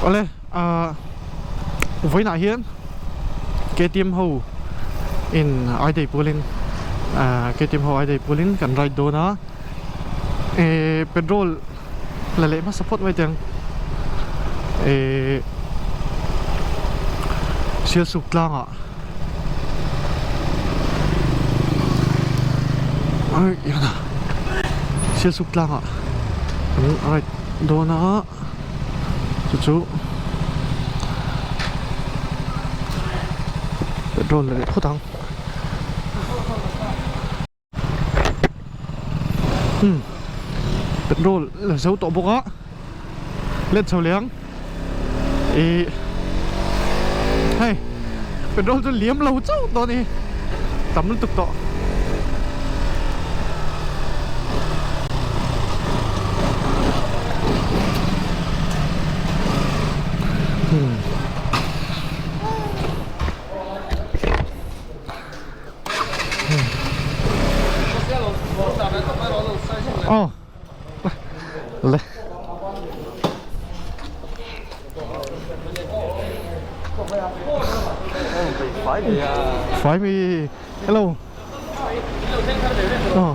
Awle ah vawiinah hian KTM ho in I day pualin ah KTM ho I day pualin kan ride dawn a eh petrol la leh hmasa phawt mai teng eh Sialsuk tlangah ai yana Sialsuk tlangah kan ride dawn a chu chu petrol la leh phawt ang. Umm petrol la zo tawh bawk a let chho leh ang ih hei petrol chu liam lo chauh tawh a ni tam lutuk tawh. Aw le Fai mi hello Aw.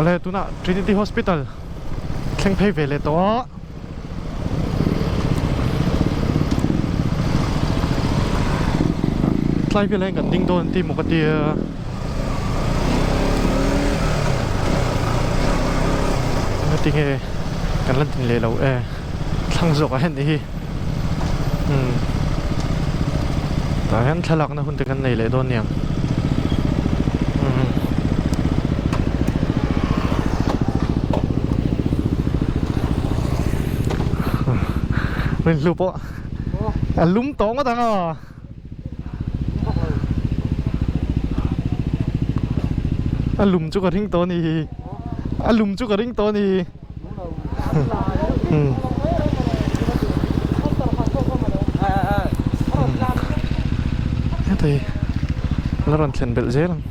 Awle tunah Trinity Hospital thleng phei ve leh tawh a. Tlai velah hian kan ding dawn an ti maw ka tia. Engati nge kan la din leh lo e thlang zawk ah hian ni hi umm tah hian thlalak na hun te kan nei leh dawn niang umm. Rinhlu pawh a lum tawh ngawt ang a. A lum chu ka ring tawh a ni hi a lum chu ka ring tawh a ni hi hetei. la rawn thlen belh zel ang.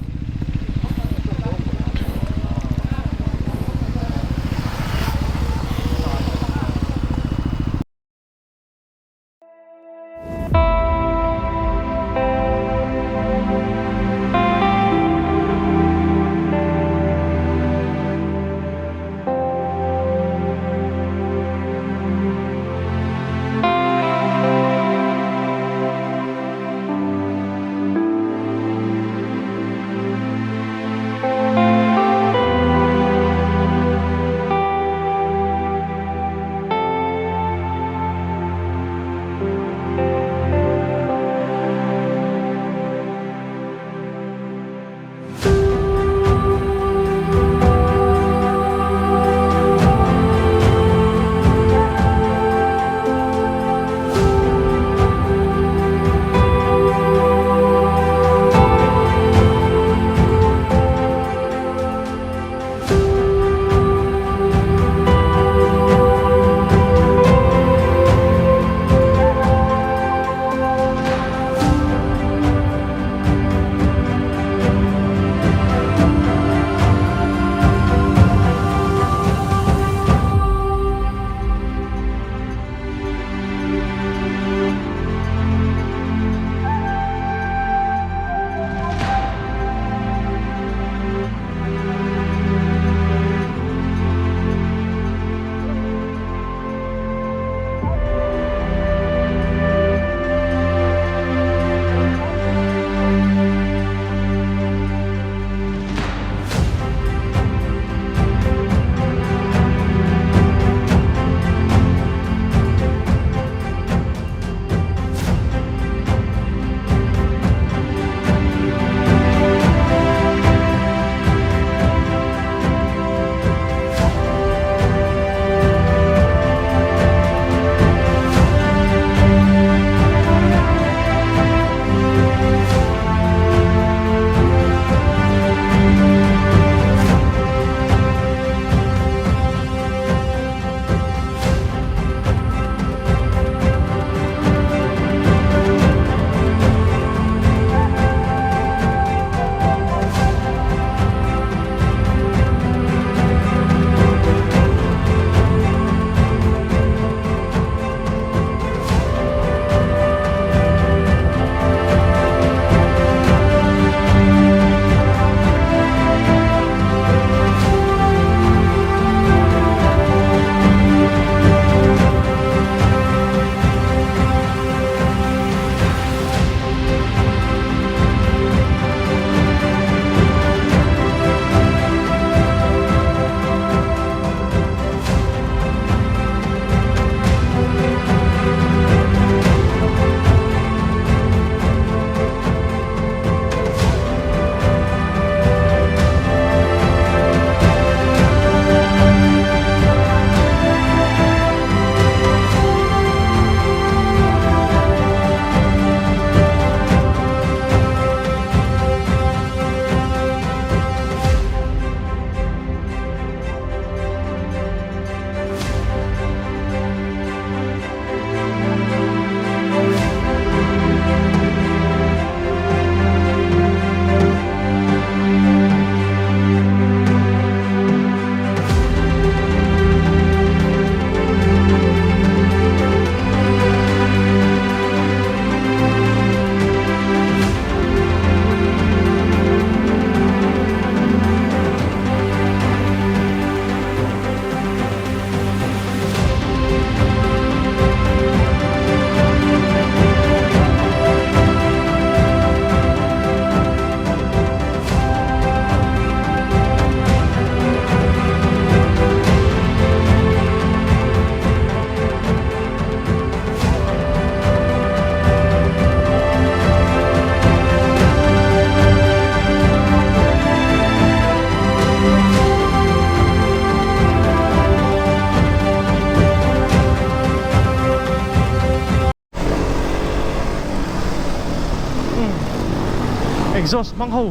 Exhaust hmang ho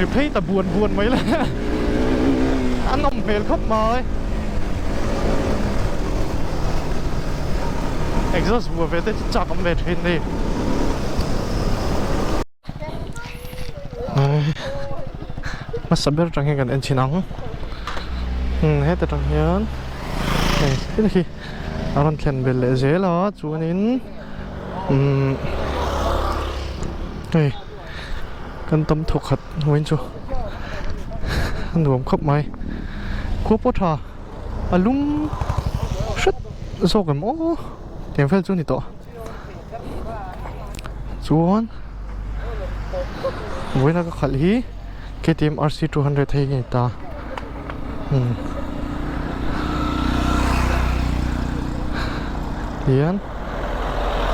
ri phei ta buan buan mai le a nawm hmel khawp mai exhaust bua ve te chu chak awm ve thin ni. Hmasa ber atang hian kan en chhin ang. Umm heta tang hian hei heti khi a rawn thlen belh leh zel a chuanin umm hei kan tam thawk khat vawiin chu a nuam khawp mai. Khua pawh tha a lum hret zawk em aw tiang vel chu a ni tawh. Chuan vawiina ka khalh hi KTM RC 200 hei nge ta umm hian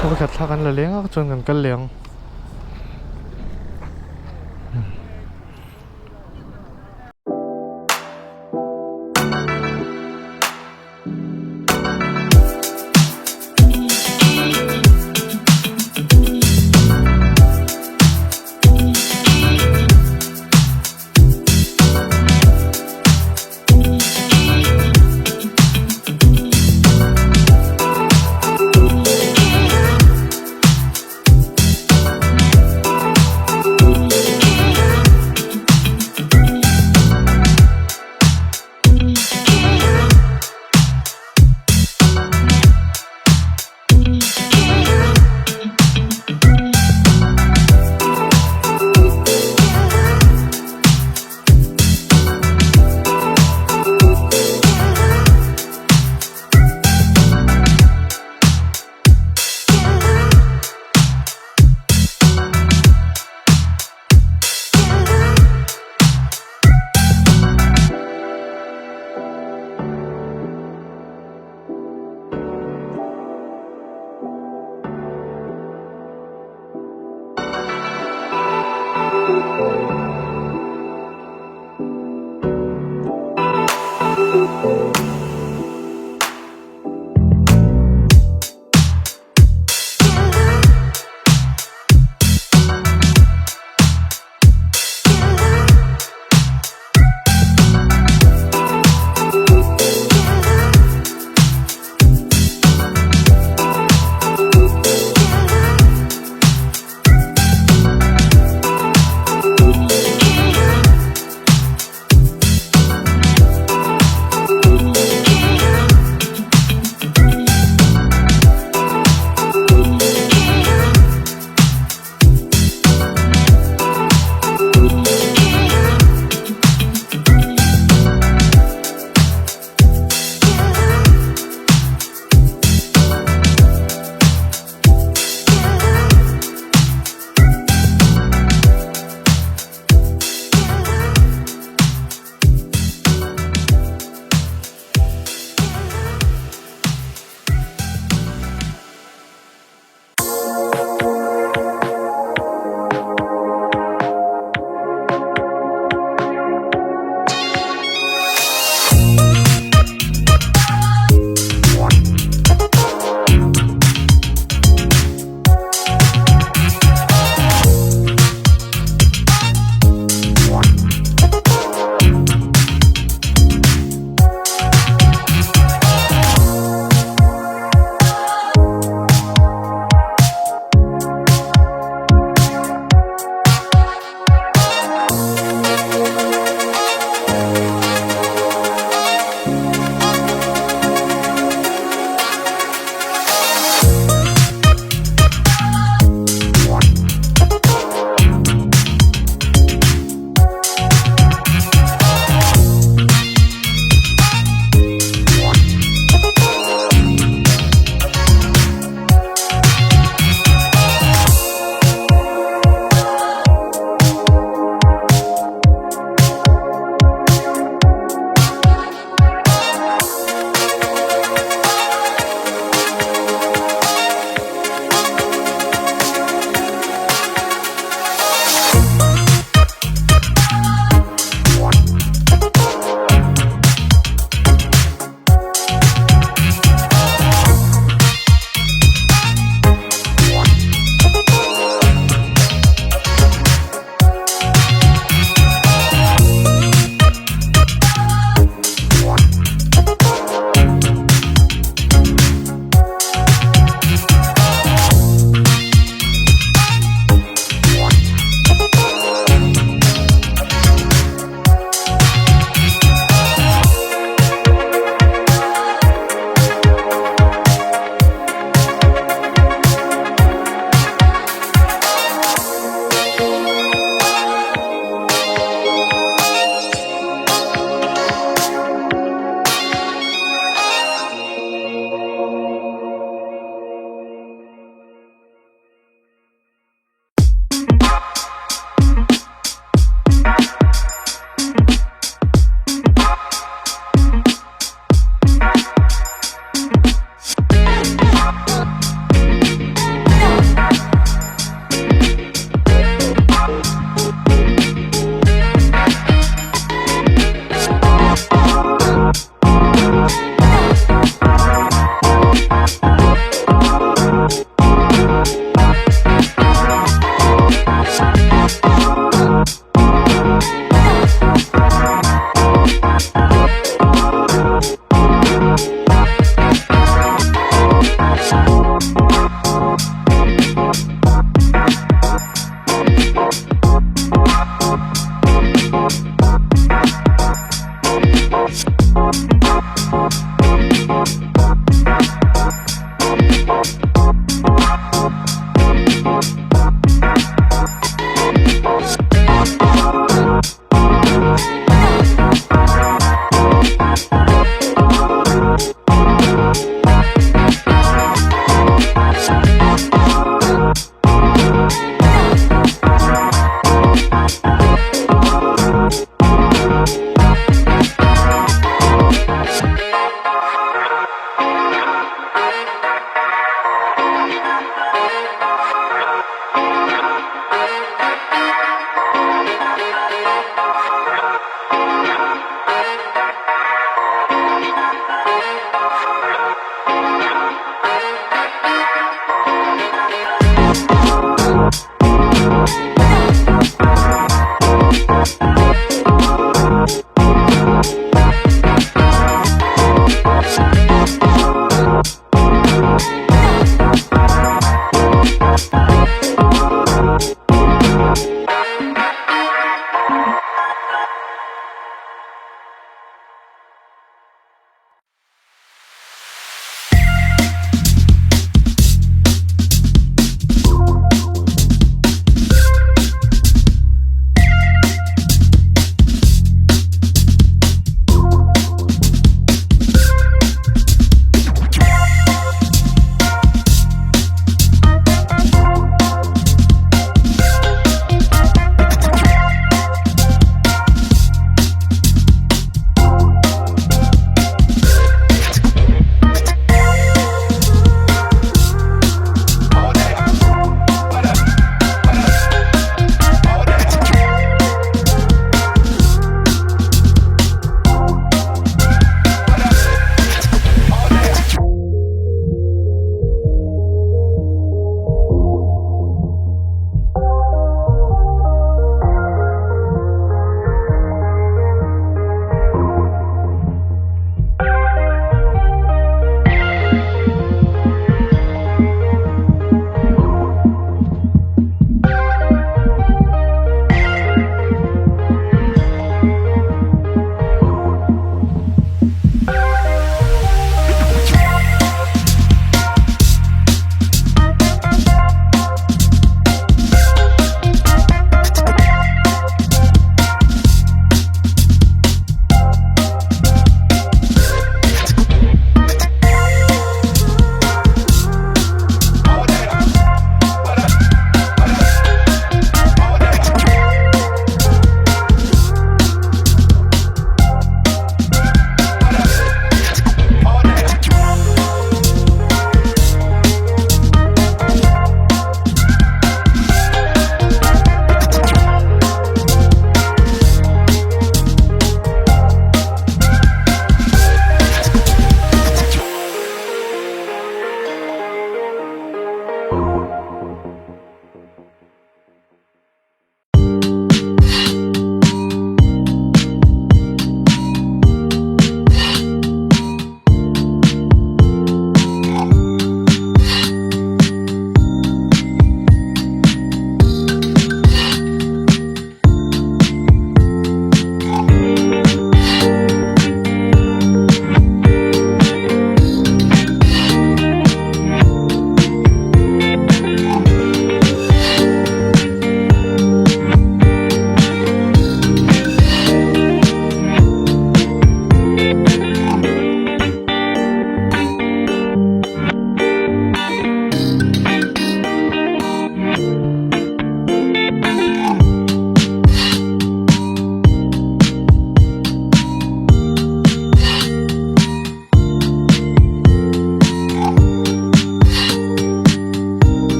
vawikhat thla kan la leng a chuan kan kal leh ang.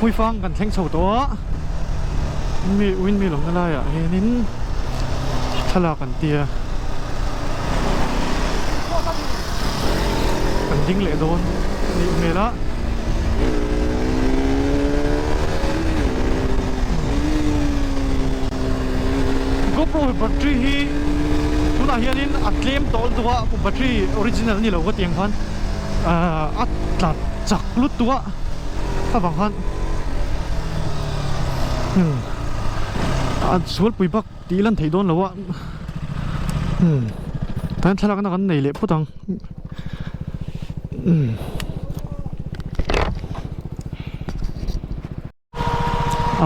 Hmuifang kan thleng chho tawh a, mi windmill awmna laiah hianin thlalak an tia kan ding leh dawn anih hmel a. GoPro battery hi tunah hianin a tlem tawh lutuk a battery original a ni lo ka tih ang khan a tla chak lutuk a avang khan a sualpui bak tih lan theih dawn lo a tah hian thlalakna kan nei leh phawt ang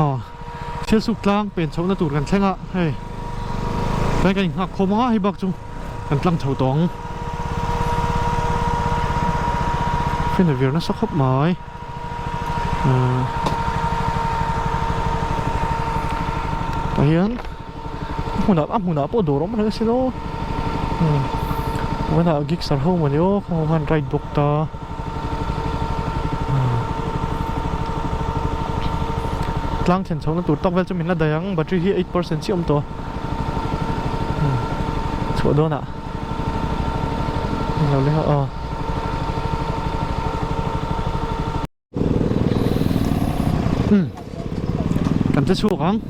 Aw thil suk tlang pen chhohna tur kan thleng a hei tlai kan inghak khawm ang a hei bak chu kan tlang chho tawh ang fan a vir nasa khawp mai ahh tah hian a hmunah a hmunah pawh dawr awm reng asin aw tunah gixxer ho mawni aw khaw khan ride bawk ta. Tlang thlen chhohna tur tak vel chu min la daih ang battery hi 8% chiah a awm tawh a chhuah dawnah englo leng a aw. Kan che chhuak ang.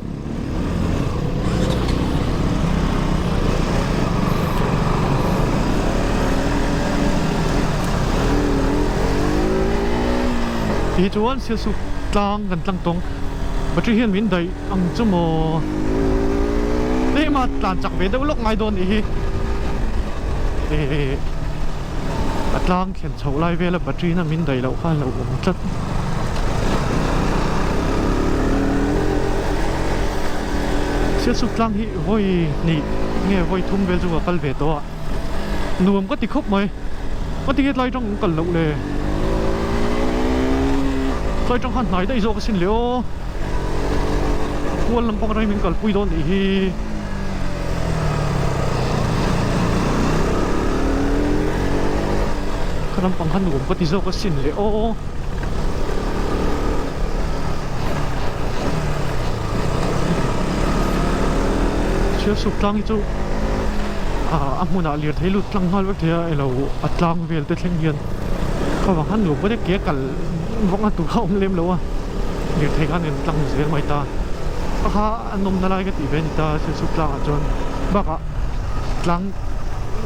Ti chuan Sialsuk tlang kan tlang tawng battery hian min daih ang chu maw tlema tlan chak ve deuh lawk ngai dawn nih hi eh a tlang thlen chhoh lai vela battery na min daih loh khan lo awm tlat. Sialsuk tlang hi vawi hnih nge vawi thum vel chu ka kal ve tawh a nuam ka ti khawp mai ka ti nge tlai tang kal loh le tlai tang khan hnai daih zawk asin le aw kual lampang atangin min kalpui dawn nih hi. Ka lampang kha nuam ka ti zawk asin le aw. Sialsuk tlang hi chu a hmunah lirthei lut tlang nghal vek thei a elo a tlang vel te thleng hian khavang khan nuam pawh ke a kal vak na tur kha a awm lem lo a lirthei khan in tlang zel mai ta a kha a nawmna lai ka tih ve a ni ta Sialsuk tlangah chuan bakah tlang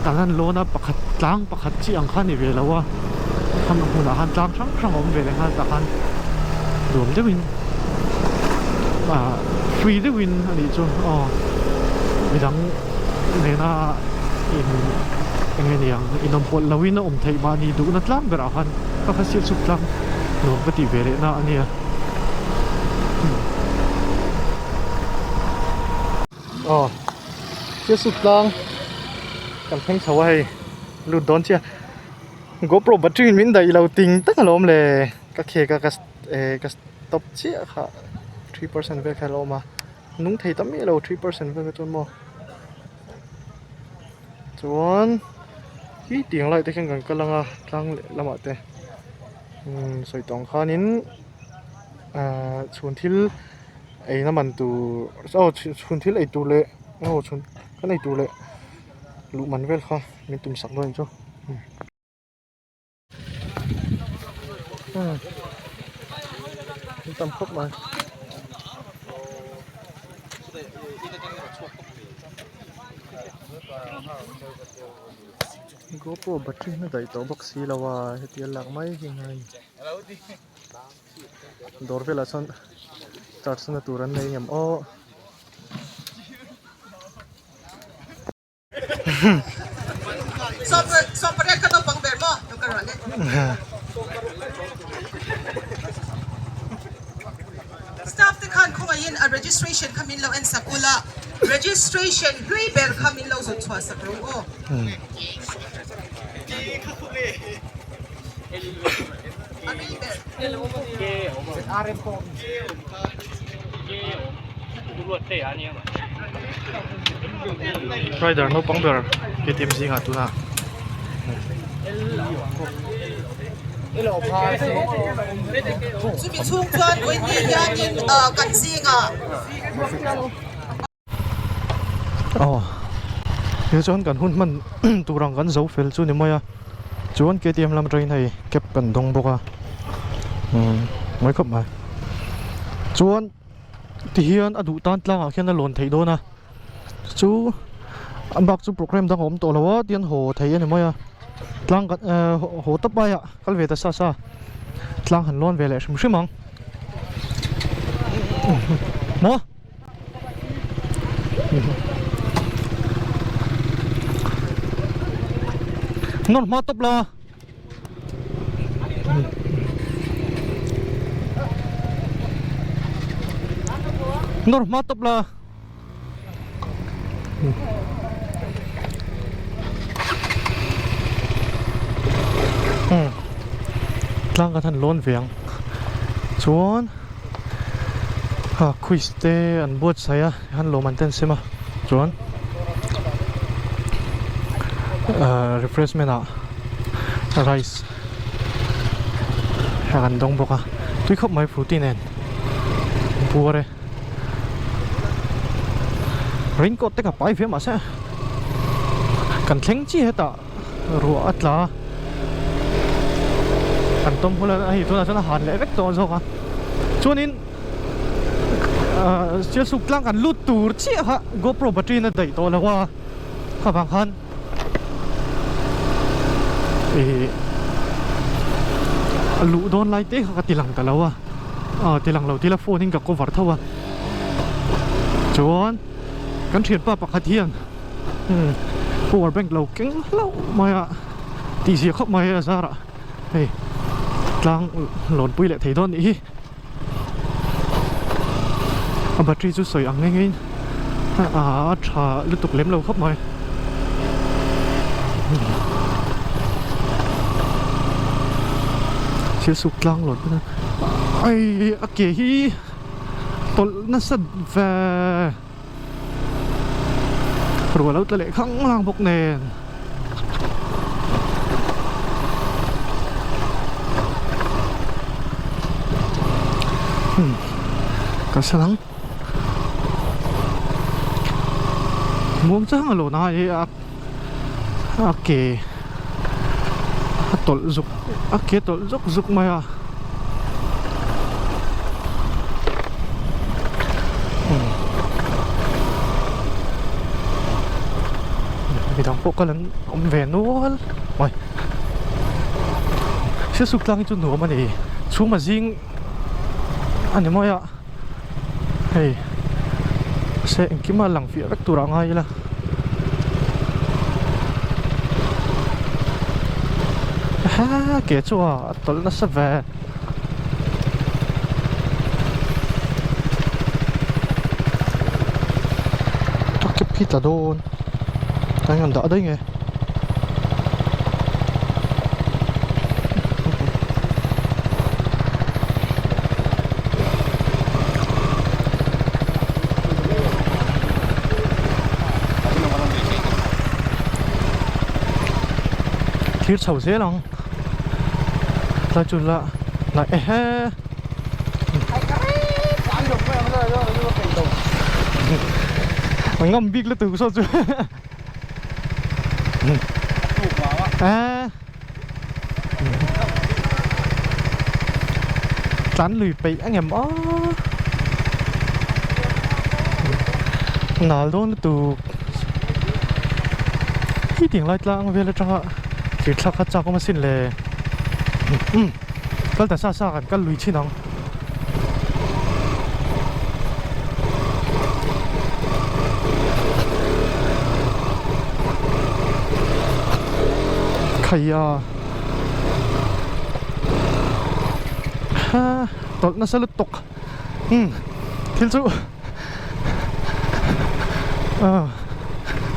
kan han lawn a pakhat tlang pakhat chiah ang kha a ni ve lo a. Kham hmunah khan tlang hrang hrang a awm ve leh nghal tah khan nuam deuhin ah free deuhin a nih chu aw midang nena in eng nge niang inawm pawlh lohin a awm theih mahni duhna tlang berah khan ka kha sial chhuk tlang nuam ka tih ve leh na a nia. Aw sial chhuk tlang kan thleng chho a hei lut dawn chiah. GoPro battery in min daih lo ting tak alawm le ka khek a ka eh ka stop chiah kha 3% vel kha a lo awm a nung thei ta miah lo 3% vel kha chuan maw chuan khi tiang lai te khian kan kal ang a tlang leh lamah te umm sawi tawng khanin ahh chhun thil eina man tur aw chhun thil ei tur leh aw chhun kan ei tur leh luh man vel kha min tum sak dawn chu tam khawp mai GoPro battery na daih tawh bawk si lo a heti a lak mai hi ngai dawr velah chuan charge na tur an nei ngem aw. Staff te khan khawngaihin a registration kha min lo en sak ula, registration hlui ber kha min lo zawt chhuah sak rawh aw. A rei ber. Rider naupang ber KTM zingah tuna. Chumi chhung chuan vawiin hianin kan zingah. Aw he chuan kan hun hman tur ang kan zo fel chu ni mai a chuan ktm lam atangin hei cab kan dawng bawk a umm mawi khawp mai chuan tihian a duh tan tlangah khian a lawn theih dawn a chu a bak chu programme dang a awm tawh lo a tihian haw thei a ni mai a tlang kan ehh haw tawp aia kal ve ta sa sa tlang han lawn ve leh hrim hrim ang maw. Nawr hma tawp la. Nawr hma tawp la. Tlang kan han lawn ve ang chuan ha quiz te an buatsaih a han lawm an ten sem a chuan ahh refreshment ah rice an dawng bawk a tui khawp mai frutty nen buar e. Raincoat te ka pai ve mahse kan thleng chi hetah ruah a tla kan tawm hul a hei tunah chuan a han leh vek tawh zawk a chuanin ahh sialsuk tlang kan lut tur chiah kha gopro battery in a daih tawh lo a kha vang khan ih luh dawn lai te kha ka ti lang ta lo a ah ti lang lo tila phone in ka cover tho a chuan kan thianpa pakhat hian umm power bank lo keng hlauh mai a tih zia khawp mai a zarah hei tlang lawnpui leh thei dawn nih hi. A battery chu sawi ang nghe nghe in a tha lutuk lem lo khawp mai. Thil suk tlang lawt bawk a ai a ke hi tawlh nasa ve ruah lo tla leh khang lang bawk nen. Ka sal ang muang chang a lawna hi a a ke a tawlh zuk a ke tawlh zuk zuk mai a. Midang pawh kal an awm ve nual mai Sialsuk tlang hi chu nuam a ni chhuma zing a ni mai a hei se engkim a lang fiah vek turah ngai ila ha ke chu a tawlh nasa ve. A kep hi tla dawn a hian dah daih nge thir chho zel ang. Tlai chu la la ehe A ngam bik lutuk saw chu eh Tlan lui peih ang em aw Nal dawn lutuk Hi tiang lai tlang vel atanga thir thlak kha chak awm asin le umm kal ta sa sa kan kal lui thin ang. Khaia ha tawlh nasa lutuk umm thil chu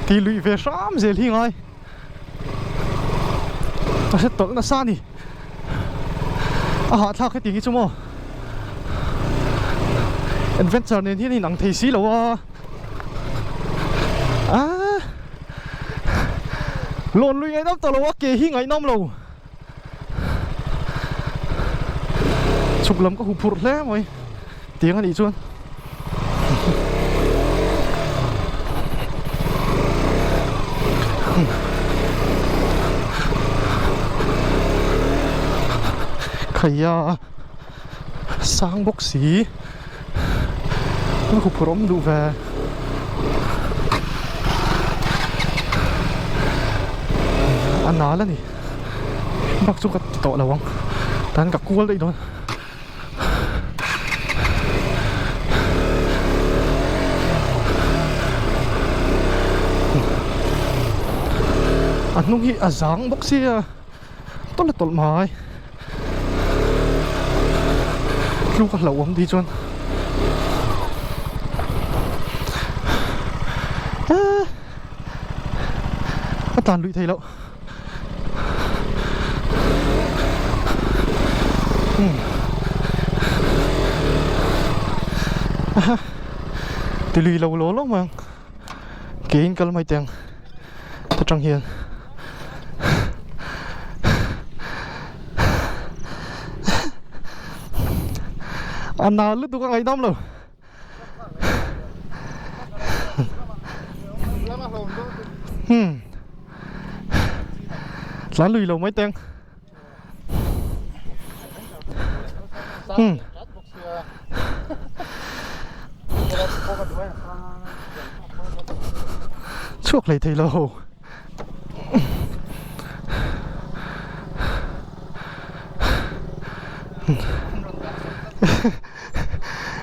Ti luih ve hram zel hi ngai a hre tawlh nasa a ni a hahthlak hetiang hi chu maw adventure nen hian a inang thei si lo a aaa lawn lui ngaihnawm tawh lo a ke hi ngaihnawm lo. Chhuk lam ka huh phurh hle mai tiang a nih chuan. Khaia sang bawk si ka huh phurh awm duh ve. A nal a ni bak chu ka ti tawh lo ang tan ka kual daih dawn. A hnung hi a zang bawk sia tawlh a tawlh mai tluk a hlauhawm tih chuan eee a tlan luih theih loh. Ti lui lo lo lo mai ang ke in kal mai teh ang ta tang hian a nal lutuk a ngaihdam lo. Hmm. Tlan lui lo mai teng. Hmm. Chhuak hlei thei lo.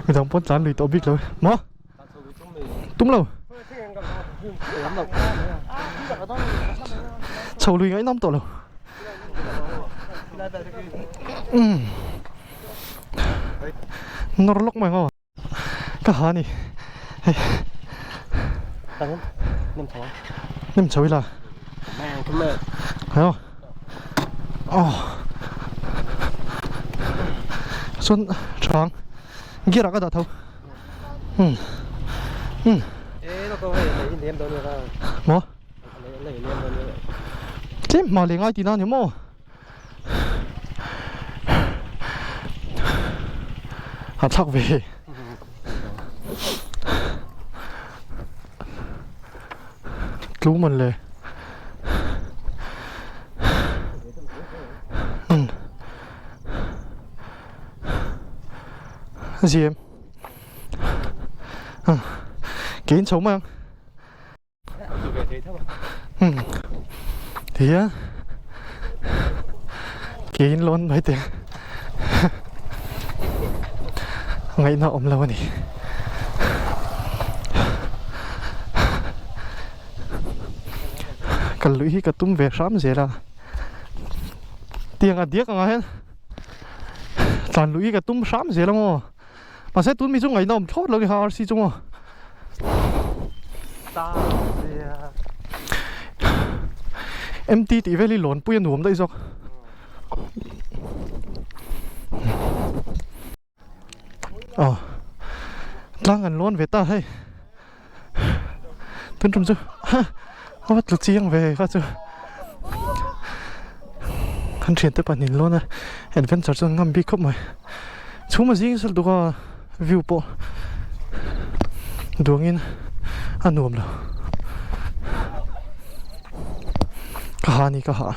Midang pawn tlan lui tawh bik lo maw? Tum lo. Chho lui ngaihnawm tawh lo. Nawr lawk mai maw? Ka ha ni hei nem chho ila heo aw chuan thang gear ah ka dah tho um um maw tlem hma leh ngai tihna a ni maw. A thlak ve tlu man le um ziem ke in chho mai ang. Ti hian ke in lawn mai teh ngaihna awm lo a ni. Kal luih hi ka tum ve hram zel a, tiang a diak angah hian tlan luih hi ka tum hram zel a maw. Mahse tun mi chu ngaihna awm thlawt lo ni kha RC chu maw. MT tih vel hi lawn pui a nuam daih zawk. Aw tlang an lawn ve ta hei. Tun tum chu a va tlu chiang ve kha chu. Kan thiante pahnih lawn a adventure chu an ngam bik khawp mai. Chhum a zing sal tuk a view pawh duangin a nuam lo. Ka ha ni ka ha.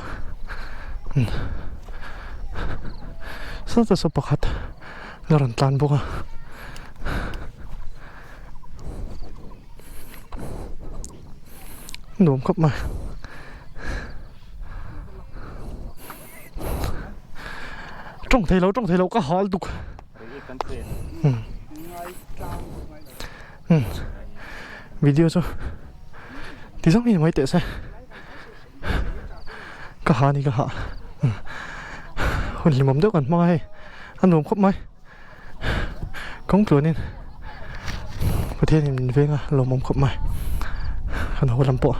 Sawta saw pakhat la rawn tlan bawk a. Nuam khawp mai. Tawng thei lo tawng thei lo ka hal duk. Hmm. Video chu ti zawng hi mai teh se. Ka ha ni ka ha. Hun hlimawm deuh kan hmang a hei. A nuam khawp mai. Kawng tluanin Pathianin min veng a lawmawm khawp mai kan haw lam pawh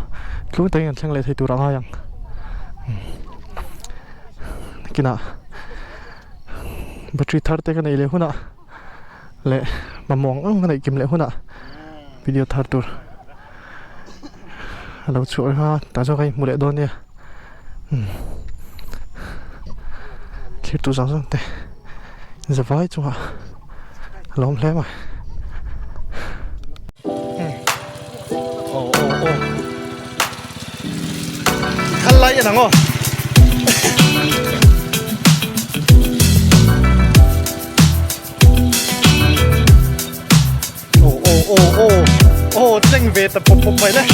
tluang takin kan thleng leh thei tur a ngai ang nakinah battery thar te ka neih leh hunah leh mamawh ang ang ka neih kim leh hunah video thar tur a lo chhuah reng a tah chuan ka inhmu leh dawn nia. Thlir tu zawng zawng te. Zavai chungah a lawm hle mai. Aw aw aw Thal lai en ang aw. Aw aw aw aw aw tleng ve ta pawp pawp mai le.